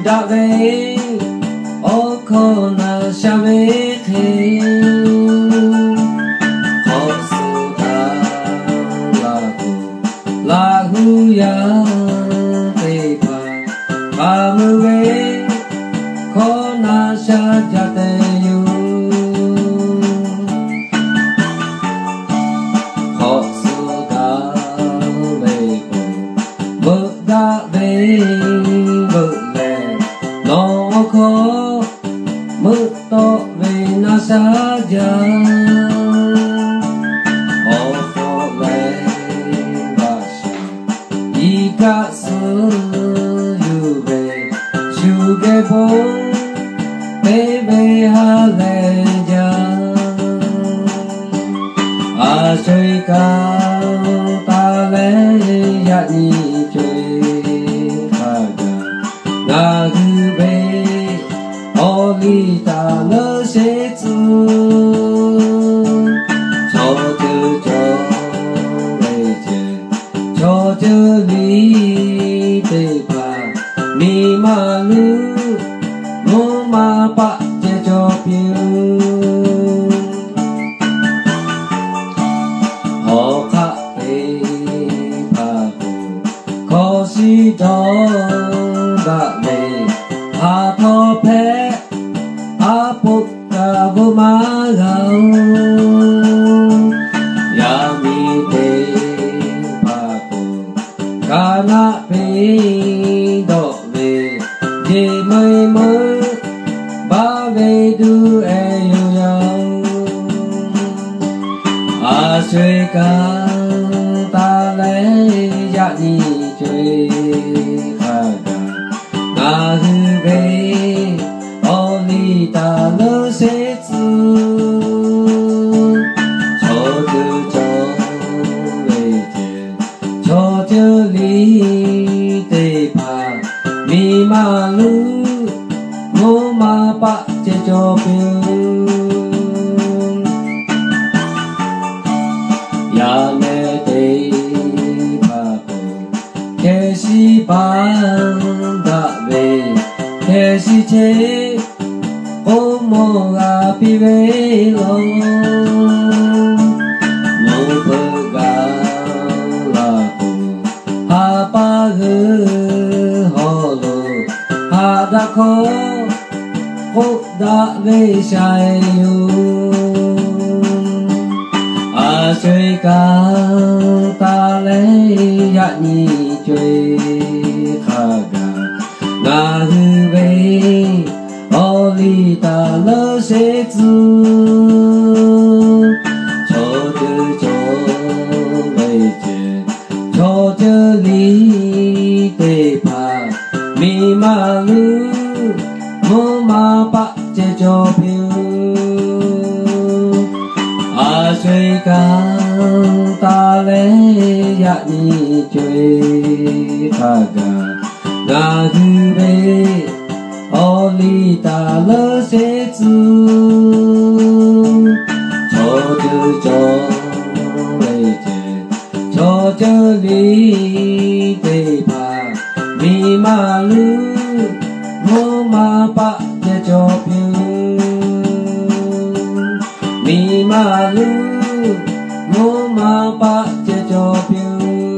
daꞈ ve awˬ hkawˇ na sha ve hk'e, hk'awꞈ suh taˍ laˇ k'o, Laˇ hu yaˇ teˇ hpaˍ k'a meuˇ ve hkawˇ na sha jaˇ te yoˬ. Hk'awꞈ suh taˍ ve k'o, meuꞈ daꞈ ve meuꞈ leh, nawˬ awˬ hkawˇ meuꞈ tawˆ ve na sha jaˇ. Awˬ hk'awꞈ leh baꞈ shaˍ, iˉ kaˆ suh yuˬ ve shu geh bon te ve ha lehˬ jaˇ. A sho-eˬ kaˍ taˍ leh yaꞈ nyi co-e hk'a gaˬ, ngaˬ hui ve awˬ liˇ taˍ leuˉ sheˍ tcuh, chaw ceuˬ cawˬ ve ceh, chaw ceuˬ liˇ teˇ hpaˍ, miˬ ma luˉ mvuhˇ ma paˆ ceh cawˬ piˇ-oˬ. Hawˉ hk'aˆ teˇ hpaˍ k'o, hkawˇ shiˍ dawˇ daꞈ ve, ha htawˇ hpehꞈ a poˆ kaꞈ bvuhꞈ maˇ g'a-oˬ. Yaˇ miˇ teˇ hpaˍ k'o, ka naˆ piˇ dawˆ ve, jeˬ meuˇ meuˇ baˆ ve duˇ ehˍ yoˬ yaˇ-oˬ. A sho-eˬ kaˍ taˍ leh yaꞈ nyi co-e hk'a gaˬ, ngaˬ hui ve awˬ liˇ taˍ leuˉ sheˍ tcuh, chaw ceuˬ cawˬ ve ceh, chaw ceuˬ liˇ teˇ hpaˍ, miˬ ma luˉ mvuhˇ ma paˆ ceh cawˬ piˇ-oˬ. Yaˇ mehˆ teˇ hpaˍ k'o, hkeh shiˍ baˆ daꞈ ve, hkeh shiˍ cheˇ k'oˆ mawˬ g'a piˇ ve law. Mvuhˇ peuˬ gaˬ la k'o, ha pa hui hawˉ lo haꞈ daꞈ hkawˇ k'oˆ daꞈ ve sha yoˬ. A sho-eˬ kaˍ taˍ leh yaꞈ nyi co-e hk'a gaˬ, ngaˬ hui ve awˬ liˇ taˍ leuˉ sheˍ tcuh, chaw ceuˬ cawˬ ve ceh, chaw ceuˬ liˇ teˇ hpaˍ, miˬ ma luˉ mvuhˇ ma paˆ ceh cawˬ piˇ-oˬ. A sho-eˬ kaˍ taˍ leh yaꞈ nyi co-e hk'a gaˬ, ngaˬ hui ve awˬ liˇ taˍ leuˉ sheˍ tcuh, chaw ceuˬ cawˬ ve ceh, chaw ceuˬ liˇ teˇ hpaˍ, miˬ ma luˉ mvuhˇ ma paˆ ceh cawˬ piˇ-oˬ. Miˬ ma luˉ mvuhˇ ma paˆ ceh cawˬ piˇ-oˬ.